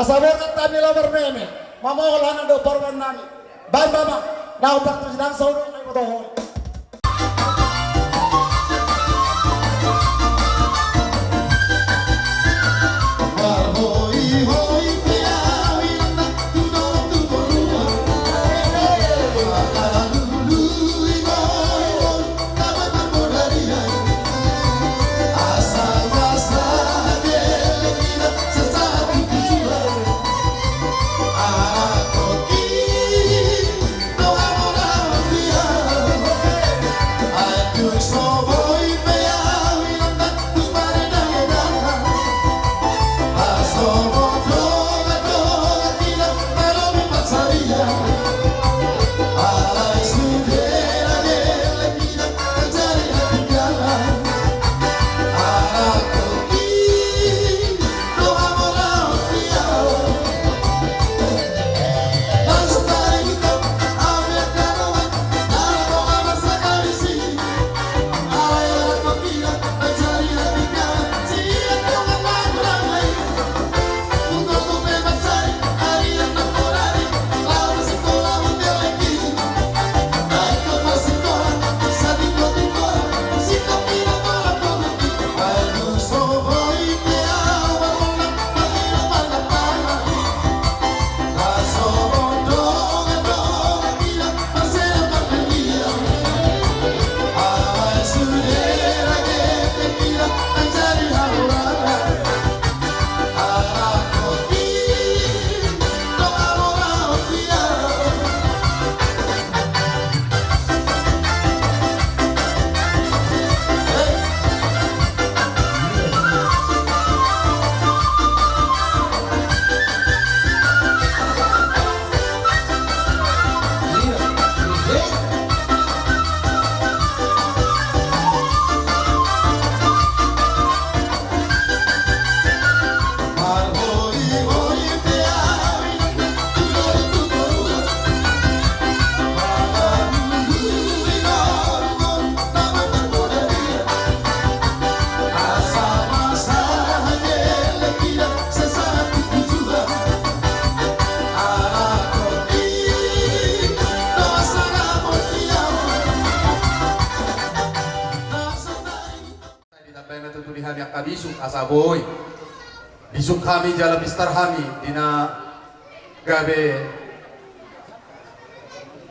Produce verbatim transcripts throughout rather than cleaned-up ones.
Asa borhat hami laho marmeme, mamohol hami do parumaen nami. Baen ma amang, na hombar tu sidang saudara na iboto ho. Ditambai ma tutu di hami angka bisuk asa boi bisuk hami jala pistar hami di na gabe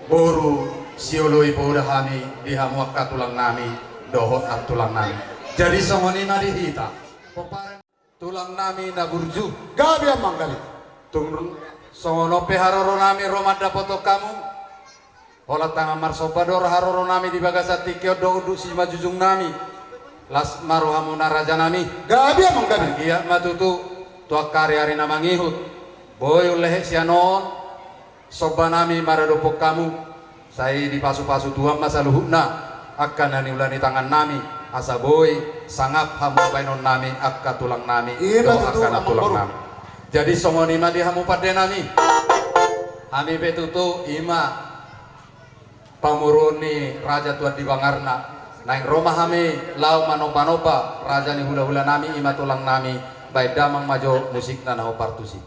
boru sioloi poda hami di hamu angka tulang nami dohot nantulang nami. Jadi songon i ma di hita. Pomparan tulang nami na burju. Gabe amang gabe. Tung songon on pe haroro nami ro mandapothon hamu. Holan tangan marsomba do haroro nami di bagasan tingki on dohot unduk simanjujung nami. Las ma rohamuna raja nami. Gabe amang gabe. Anggiat ma tutu tu angka ari-ari na mangihut boi ulehe sian on somba nami maradophon hamu. Sai dipasu-pasu Tuhan ma saluhutna angka na niula ni tangan nami asa boi sangap hamu baenon nami angka tulang nami dohot angka nantulang nami. Jadi songon i ma di hamu pande nami. Hami pe tutu i ma pamoruon ni raja tuan di bangarna. Naeng ro ma hami laho manomba-nomba raja ni hula-hula nami i ma tulang nami. Baen damang ma jo musikna na hombar tusi.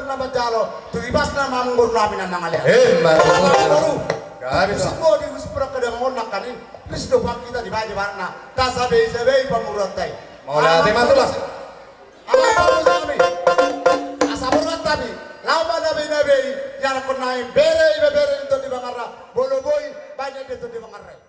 Na manjalo tu ibasna ma amangboru nami na mangalean. Emma tutu. Amangboru. Gabe tutu. Usik do di usik perang kedamangon nangkaning. Ris do pang hita dibahen ibaratna tasabei-sabei pamoruonta i. Mauliate ma tulang. Amangboru nami. Asa boru nami. Laho ma nabei-nabei. Ianakkon nami bere, ibebere ni Tondi Bangarra. Molo boi baen ni Tondi Bangarra i.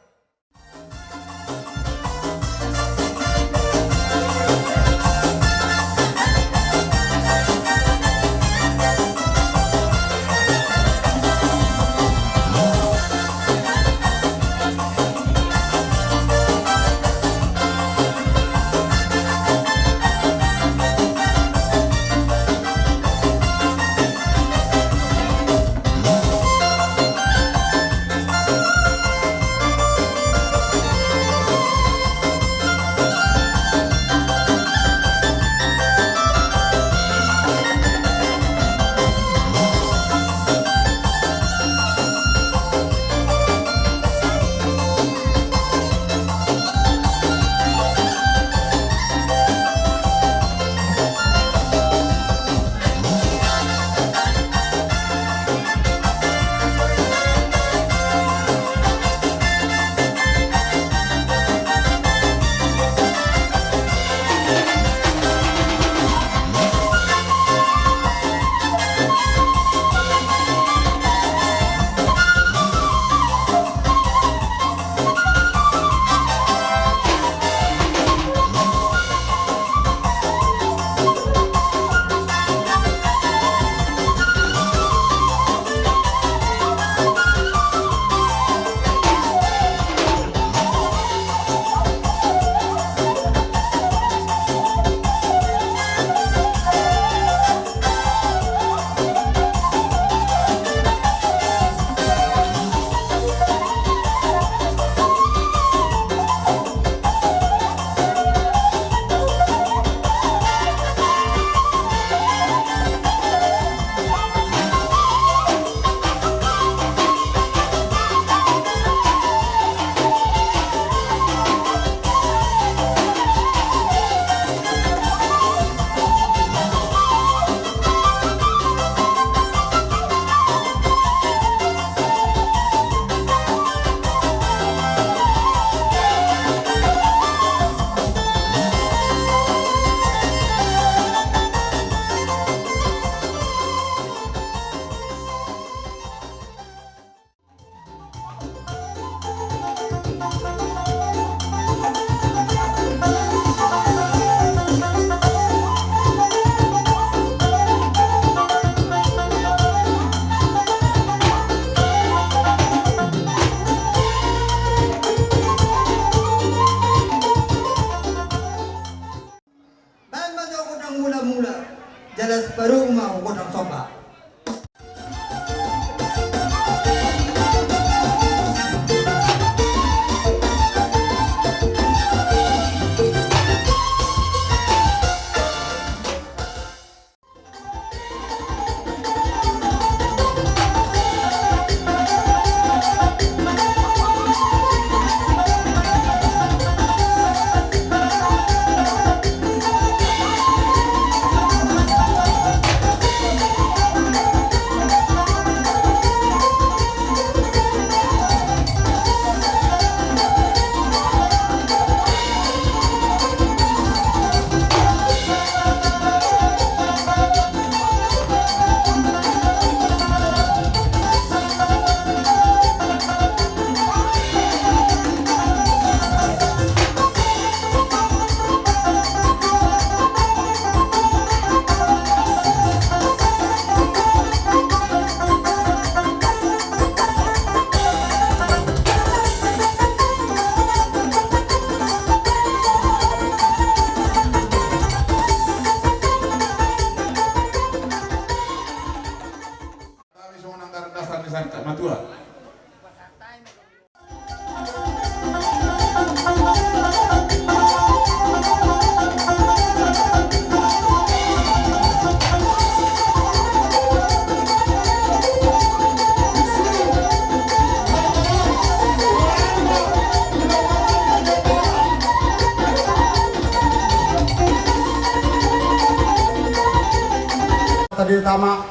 Tama,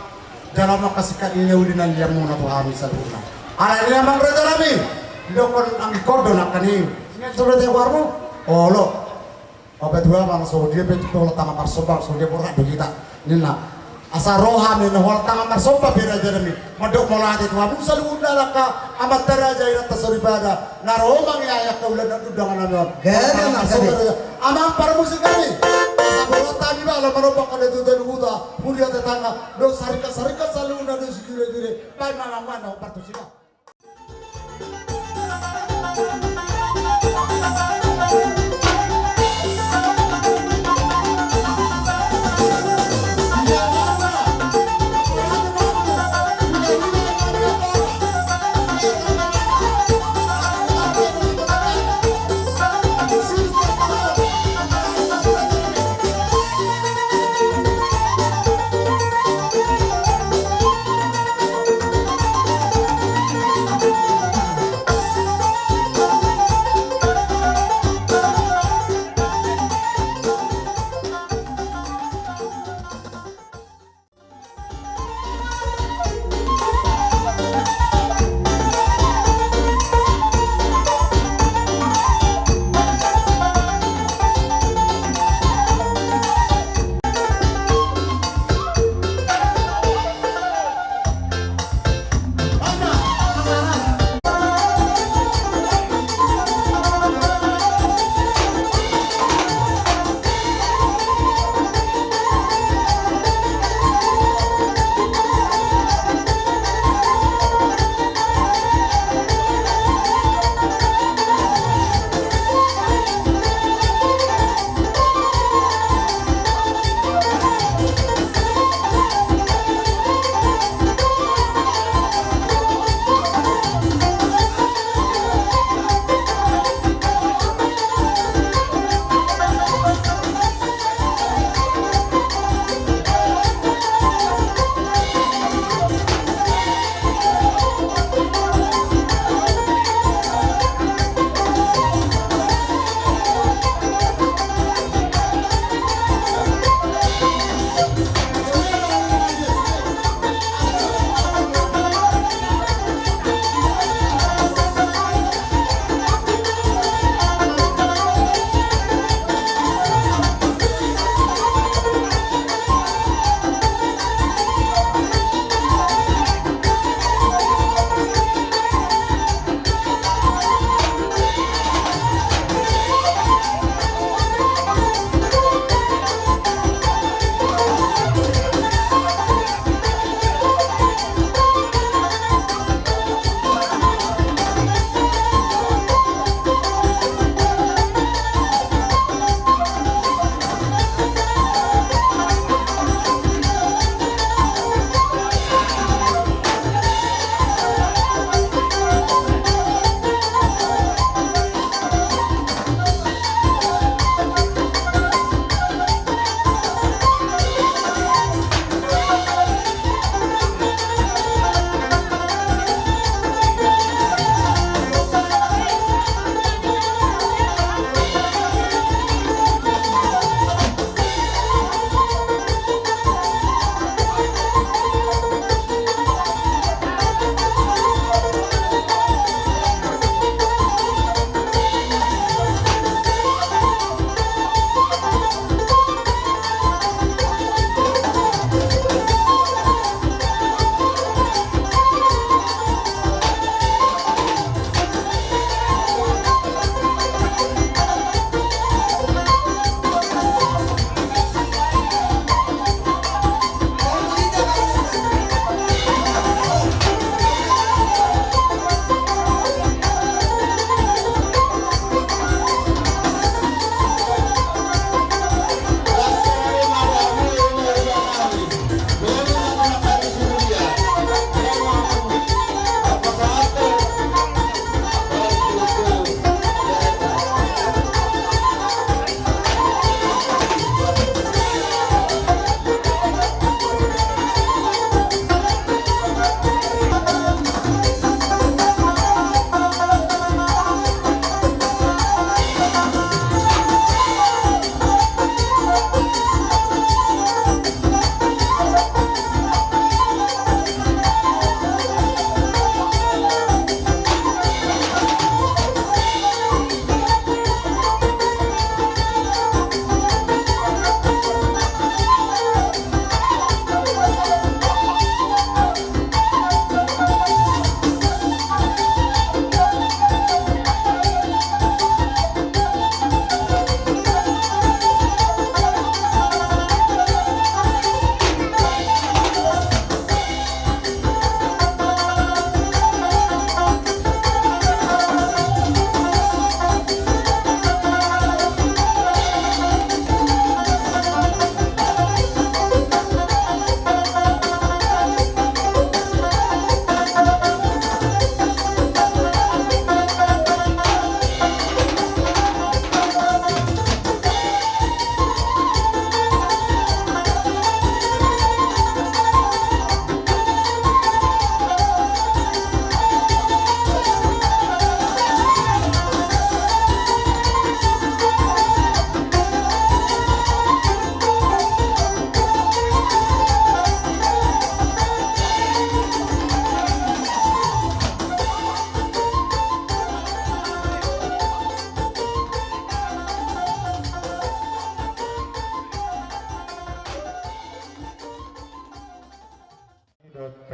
jala ma kasingkat ni na uli na nilehonmuna tu hami saluhutna. Alani i amang raja nami, didokkon anggingkon do nangkin i. Songon dia goarmu? Olo. Patua ma songon dia pe tu holan tangan marsomba, songon dia borhat do hita ninna. Asa ro hami na holan tangan marsomba pe raja nami. Mandok mauliate tu hamu saluhutna angka amanta raja, inanta soripada. Na ro mangiaia angka ulaon na undang nami on. Gabe, amang, gabe. Amang parmusik nami. Asa borhat hami ma laho manomba angka datu datu huta, huria tetangga, dohot sarikat sarikat saluhutna dohot sijurejure. Baen ma amang, baen ma parmusik ma.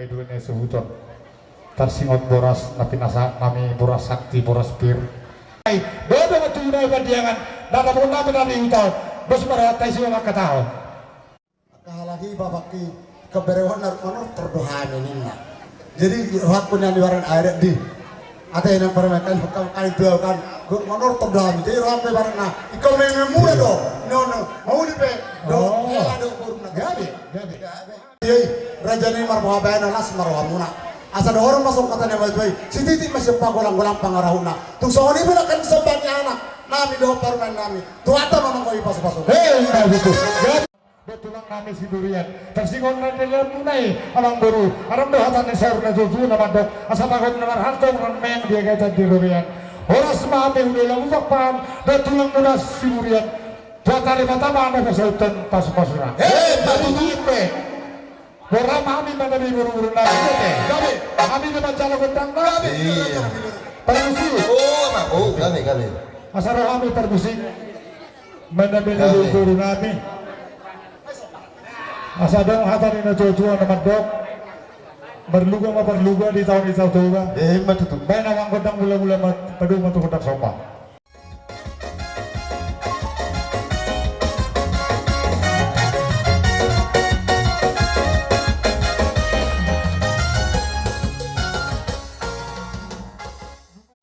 Dua na suhuton. Tarsingot boras na pinasahat nami, boras sakti, boras pir. Ai, dodo ma tu na Pandiangan, na ramon nami na di huta on. Dos ma rohanta i, isi ma angka taon. Angka halak i, bapak i, keberewon na manortor do hami ninna. Jadi rohangku nian ibarat air di. Ate nang parumaen, kan, kan itu kan. Manortor do hami. Jadi rohangku ibaratna, ingkon mememula do. No, no. Mau di pe. Do, oh. Ela do kurna. Gabe, gabe. Gabe. Iai, raja ni marboha baen na las ma rohamuna. Asa dohonon ma songon hata ni natuatua i, sititi ma sian pagolang-golang pangarahutna. Tung songon i pe nangkin somba ni anak nami dohot parumaen nami. Tuhanta ma manggohi pasu-pasu. Hei, na betul. Dohot tulang nami Siburian. Tarsingot na di dalanmuna i, amangboru. Adong do hata ni saur natuatua na mandok. Asa bagot na marhalto, na meang di agatan di robean. Horas ma hamu huda Ulaon Pakpahan, dohot tulangmuna Siburian. Tuatari ma tama na pasauthon pasu-pasuna. Eh, patutuin pe. Boru ma hami, mandabe boru-boru nami. Gabe. Hami na manjalo gondang nami. Gabe. Iya. Parmusik. Oh, ma, oh, gabe, gabe. Asa ro hami parmusik. Mandabe boru nami. Asa adong hata ni natuatua na mandok. Marluga ma parluga di taon i, Tao Toga. Eh, ima tutu. Baen amang gondang mula-mula ma, padu ma tu gondang somba.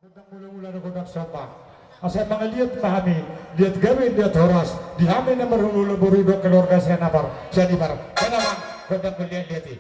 Gondang mula-mula do gondang somba. Asa mangaliat ma hami, liat gabe, liat horas, di hami na marhulahula boru dohot keluarga sian Napar, sian Ibar. Baen amang gondang mangaliat-liat i.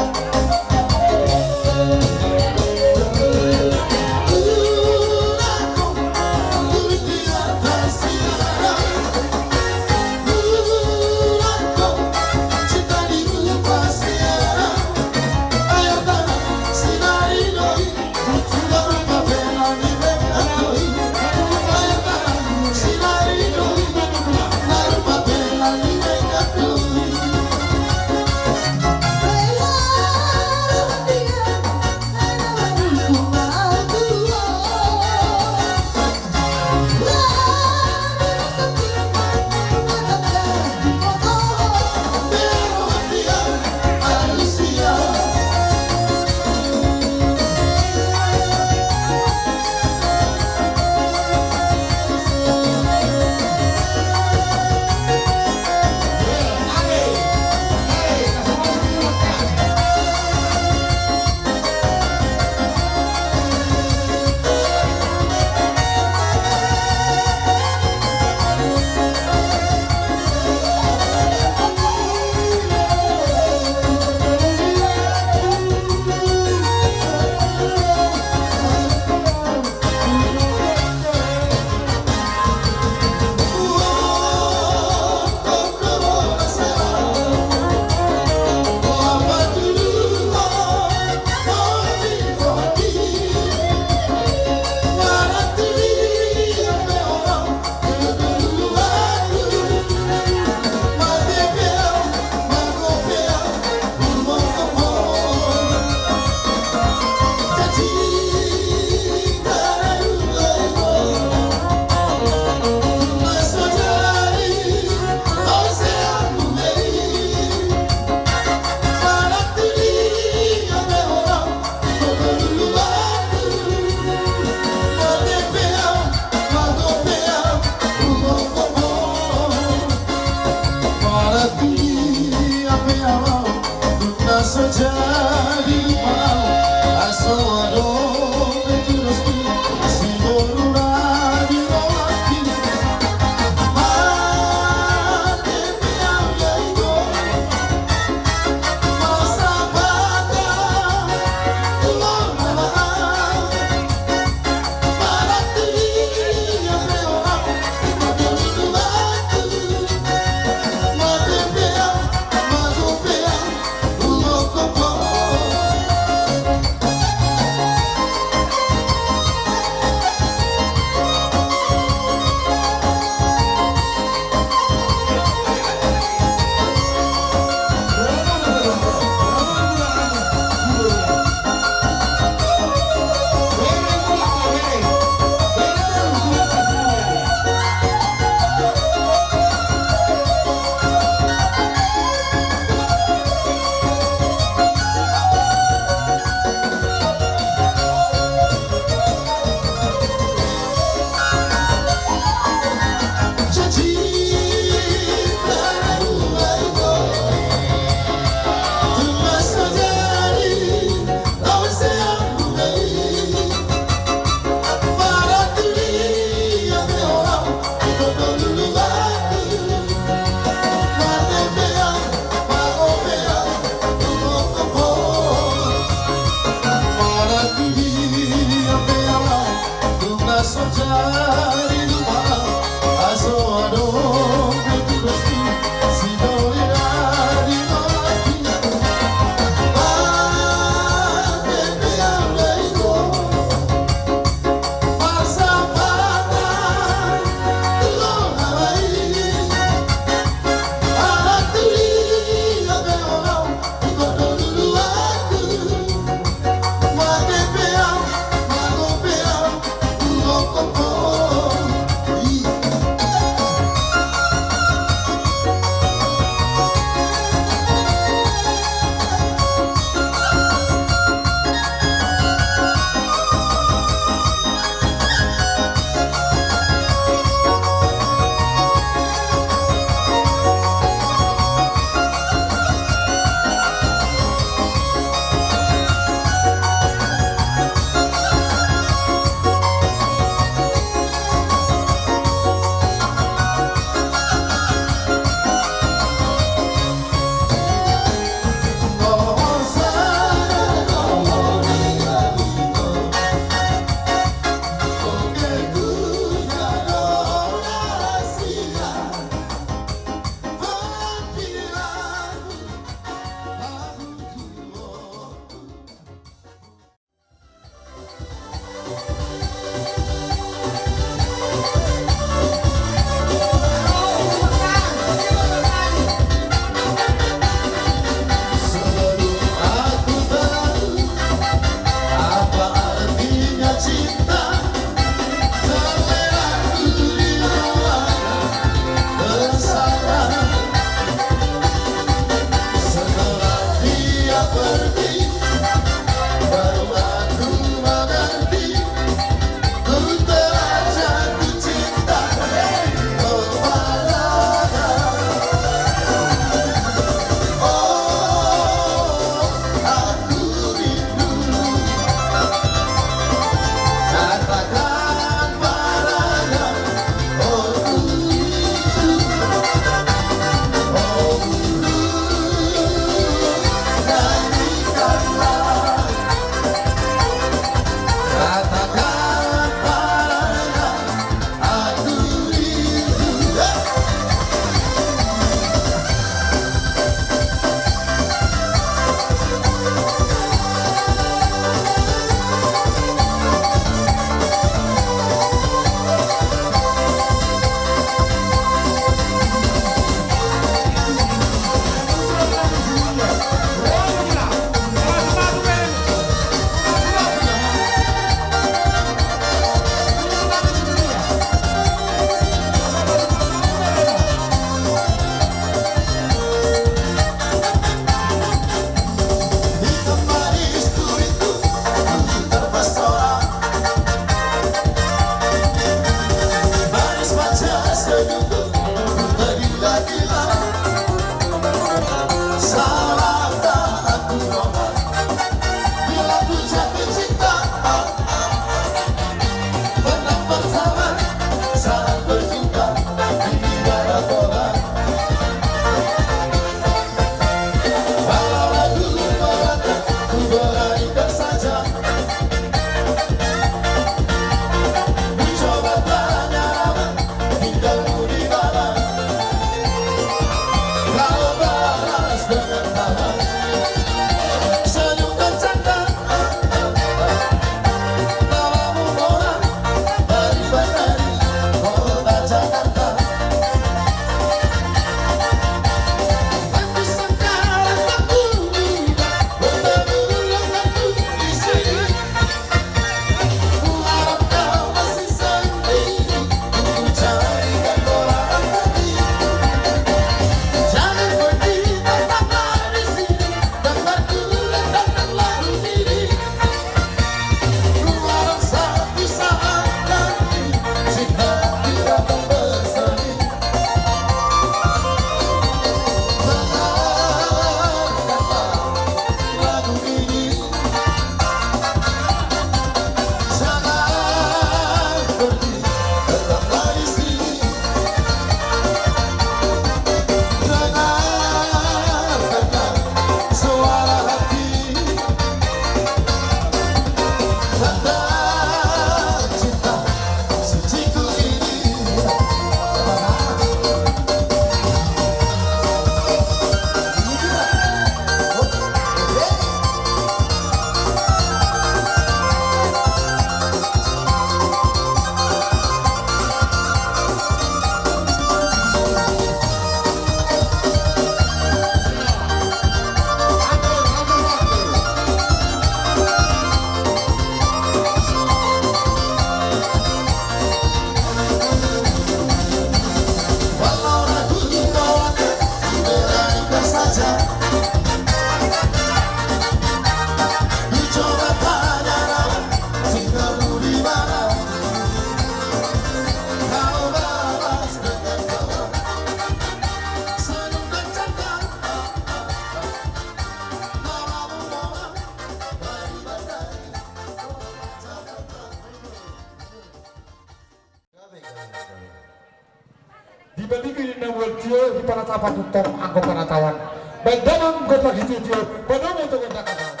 Di baliku ninna mual tio, di panatapan tuntong anggo panatapan. Baen damang gompa di tio-tio, panomu tu gondang kasana.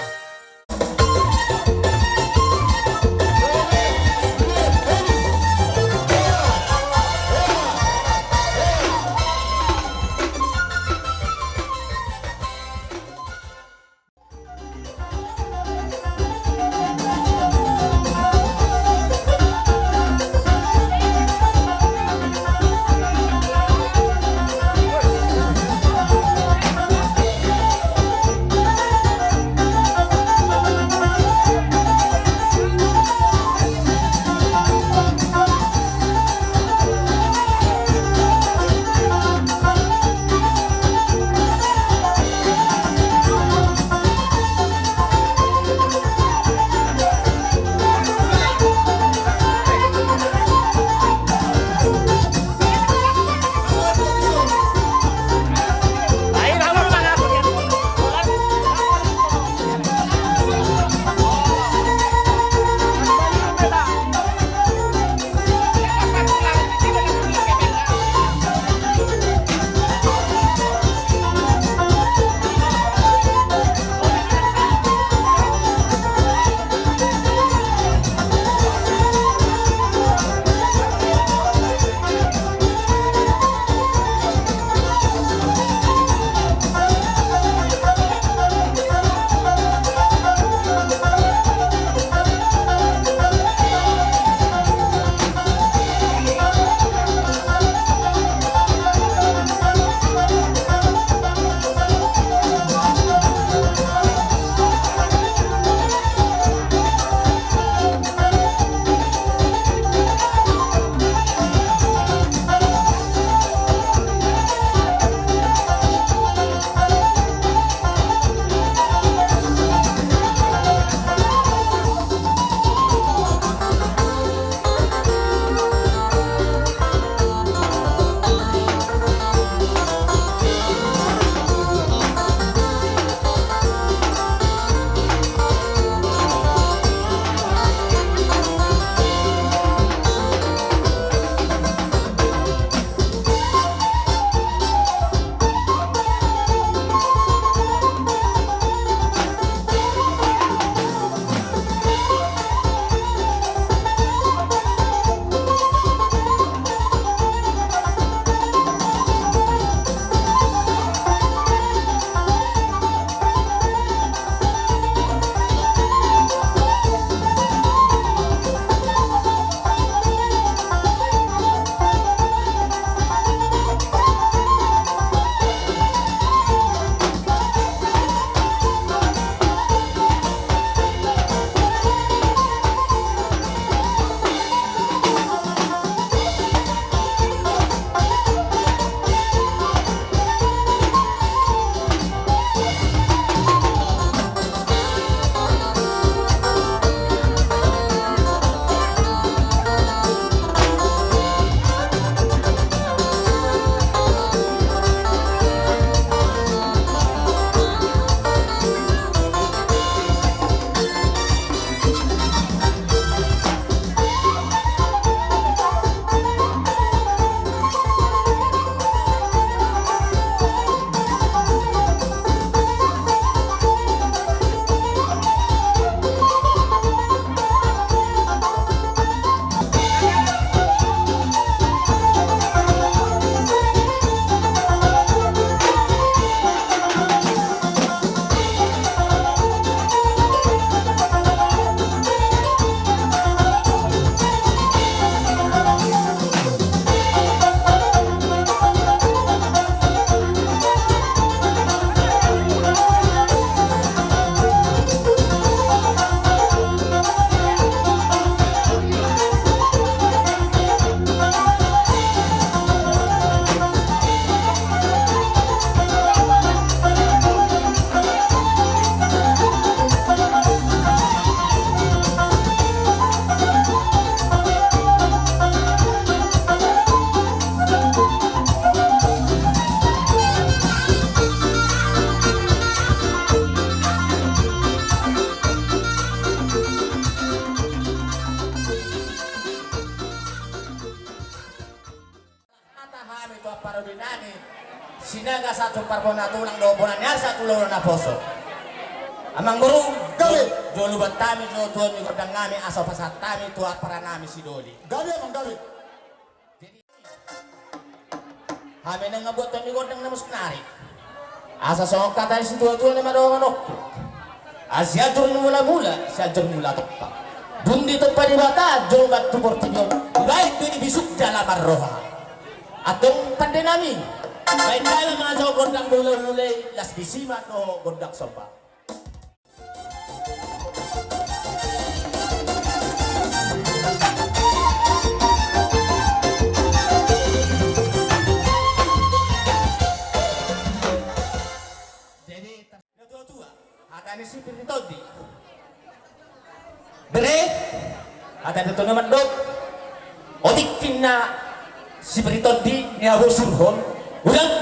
Ro di nami Sinaga sahat tu parbona tulang dohot bona ni ari sahat tu ulaon naposo. Amangboru, gabe. Jolo, jolo bahen hami jolo tu hami gondang nami asa pasahat hami tu ampara nami Sidoli. Gabe, amang, gabe. Jadi, hami nunga buat hami gondang na musik nari. Asa songon hata ni situatua na mandok, Sianjur ni mulamula, Sianjur ni mula tompa. Dung ditompa Debata jolma tu portibi on, dibaen do ni bisuk jala marroha. Antong pande nami, baen hami ma jo gondang hulahula i, las disi ma dohot gondang somba. Jadi, natuatua, hata ni sipir ni tondi. Bere, hata ni tondi mandok. Otik ninna sipir ni tondi, nihabosurhon, ulang,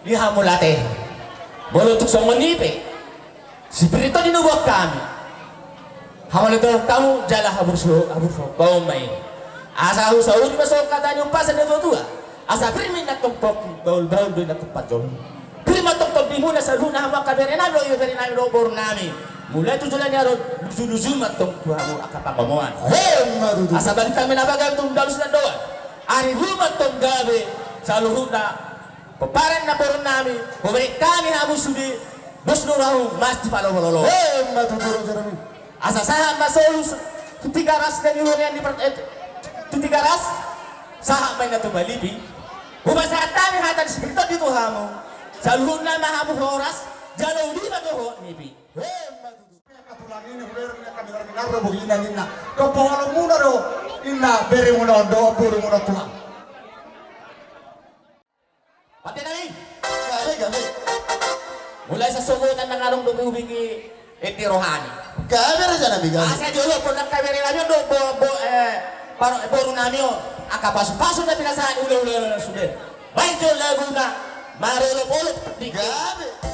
nihamauliate. Molo tung songon i pe, sipir ni tondi na huboan hami, hamauliatehon hamu jala habosurhon, habosurhon hamu ma i. Asa husahat ma songon hata ni umpasa ni natuatua. Asa pir ma inna tongtong, bahulbahul do inna tongtong panjolo. Pir ma tongtong di muna saluhutna hamu angka bere nami dohot ibebere nami dohot boru nami. Mulai tu joloan ni ari on, luju-luju ma tong tu hamu angka pangomoan. Emma tutu. Asa balintang ma na bagas tu undang silandoan. Ari hu ma tong gabe saluhutna pomparan ni namboru nami. Hubereng hami hamu sude, dos do rohamu, mansai palomo-lomo. Emma tutu, raja nami. Asa sahat ma solu tu Tigaras na nihurean ni per-, eh, tu Tigaras, sahat ma inna tu Palipi. Hupasahat hami hata ni sipir ni tondi tu hamu. Saluhutna ma hamu horas, jala uli ma dohot nipi. Emma tutu. Tulang i hubereng ni angka minar-minar do bohina ninna. Kepoholonmuna do inna beremuna on dohot borumuna on tulang. Pande nami. Gabe, gabe. Mulai sian sogot nang adong dope hubege ende rohani. Gabe, raja nami, gabe. Asa jolo pon angka bere nami on do, bo-, bo-, eh, paro-, boru nami on. Angka pasu-pasu na pinasahat, ula-ula na sude. Baen jo laguna marolop-olop di. Gabe.